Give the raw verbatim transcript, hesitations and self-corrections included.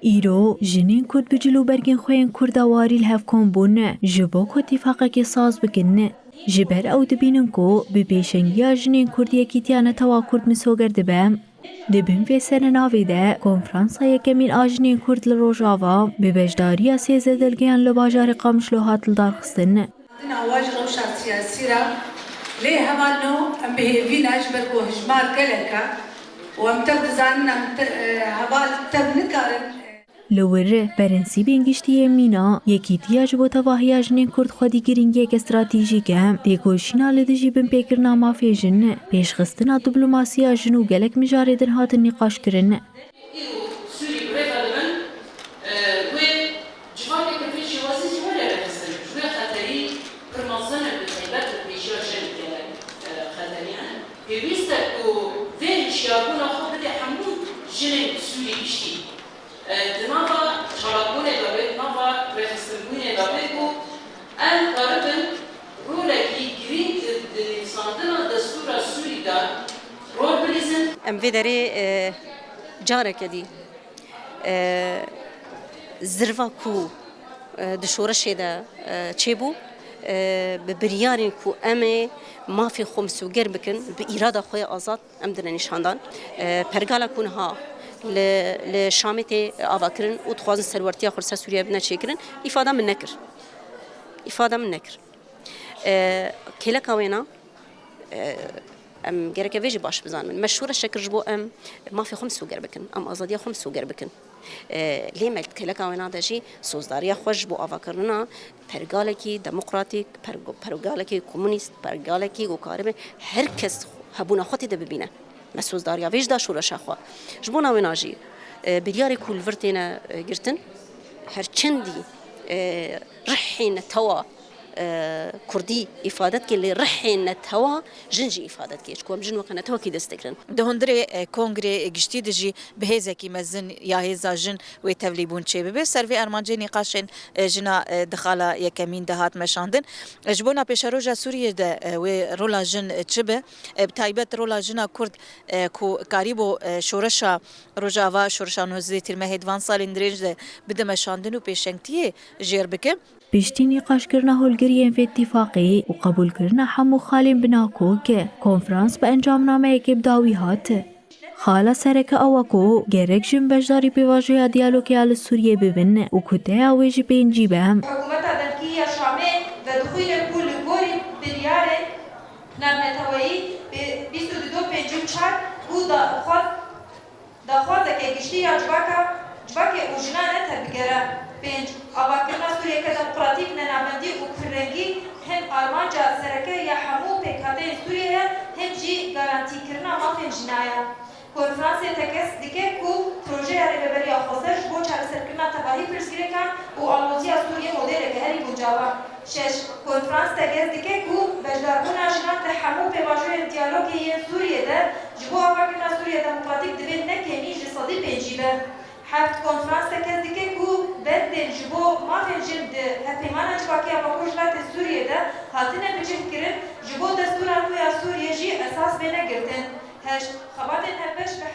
Îro jinên Kurd bi cil û bergên xwe yên kurdewarî li hev kom bûn, ji bo ku tîfaqekê saz bikin. Ji ber ew dibînin ku bi pêşengiya jinên Kurd yekîtiya netewa Kurd misoger dibe. Di bin vê serenavê de konferansa yekemîn a jinên Kurd li Rojava bi beşdariya sêzdeh delgeyan li bajarê Qamişlo hat lidarxistin. Dina we ji rewşa siyasî re lê hevalno, em bi hêvî ne, ji ber ku hejmar gelek e û em tev dizanin, em te-, heval tev nikarin. Li wir, prensîbên giştî yên mîna yekîtiya ji bo tevahiya jinên Kurd xwedî girîngiyeke stratejîk e. Têkoşîna li dijî binpêkirina mafê jin, pêşxistina diplomasiya jin û gelek mijarê din hatin nîqaşkirin. Îro Sûrî bi rêve dibin, e, wê civakeke vê şêwazî jî were rêxistin. Ji wê xeterî pir mezin e, bi taybet li pêşiya jin gelek, e, xeterî hene. Pêwîst e ku vê hişyarbûna xwe bide hemû jinên Sûrî giştî. E, di nava çalakbûnê de be, di nava rêxistinbûnê de be ku em karibin rolekî girîng di, di nivîsandina destûra Sûrî de rol bilîzin. Em vê derê, e, careke dî, e, zirva ku, e, di şoreşê de, e, çêbû, e, bi biryarên ku em ê mafê xwe misoger bikin, bi îrada xwe ya azad, em dine nîşandan. E, pergala ku niha li, li Şamê tê avakirin û dixwazin serwertiya xwe li ser Sûriye bidine çêkirin, îfada min nekir. Îfada min nekir. E, kêleka wêna, e, em gereke vê jî baş bizanin. Me şoreşe kir ji bo em mafê xwe misoger bikin, em azadiya xwe misoger bikin. E, lê me kêleka wêna de jî sozdariya xwe ji bo avakirina pergalekî demokratîk, pergo-, pergalekî komûnîst, pergalekî ku karibe her kes hebûna xwe tê de bibîne. Me sozdariya vê jî da şoreşa xwe. Ji bona wêna jî, e, biryarê ku li vir têne, e, girtin, her çendî, e, rihê netewa, e, kurdî îfade dike, lê rihê netewa jin jî îfade dike. Ji ku em jin weke netewekî dest digirin. Di hundirê, e, kongrê giştî de jî bi hêzekî mezin ya hêza jin wê tevlîbûn çêbibe. Ser vê armancê nîqaşên, e, jina, e, di xala yekemîn de hat meşandin. E, ji bona pêşeroja Sûriyê de, e, wê rola jin, e, çi be? E, bi taybet rola jina Kurd, e, ku karîbû, e, şoreşa Rojava, şoreşa nozdeh Tîrmehê di van salên dirêj de bide meşandin û pêşengtiyê jêr bike. Piştî nîqaşkirina holgiriyên vê îtîfaqê û qebûlkirina hemû xalên binakok, konferans bi encamnameyekê bi dawî hat. Xala sereke ew e ku gerek jin beşdarî pêvajoya diyalogê ya li Sûriyê bibin û kuteya wê jî pêncî be. Hikûmeta demkî ya Şamê vedixwîne ku li gorî biryarên navneteweyî bîst û du pêncî û çar û daxwaz Daxwazeke giştî ya civaka, civakê û jinan e tevbigere. Pênc, avakirina Sûriyeke demokratîk, nenavendî û pirrengî hem armanca sereke ya hemû pêkhateyên Sûriyê ye, hem jî garantîkirina mafên jina ye. Konferansê tekez dike ku projeya Rêveberiya Xweser ji bo çareserkirina tevahî pirsgirêkan û aloziya Sûriyê modêleke herî guncav e. Şeş, konferans tekez dike ku beşdarbûna jinan di hemû pêvajoyên diyalogê yên Sûriyê de ji bo avakirina Sûriye Demokratîk divê ne kêmî ji sedî pêncî be. Heft, konferans tekez dike ku bendên ji bo mafên jin di Hevpeymana Civakî ya Bakur ji Rojhilatê Sûriyê de hatine bicihkirin, ji bo destûra nû ya Sûriyê jî esas bêne girtin. Heşt, xebatên hevbeş bi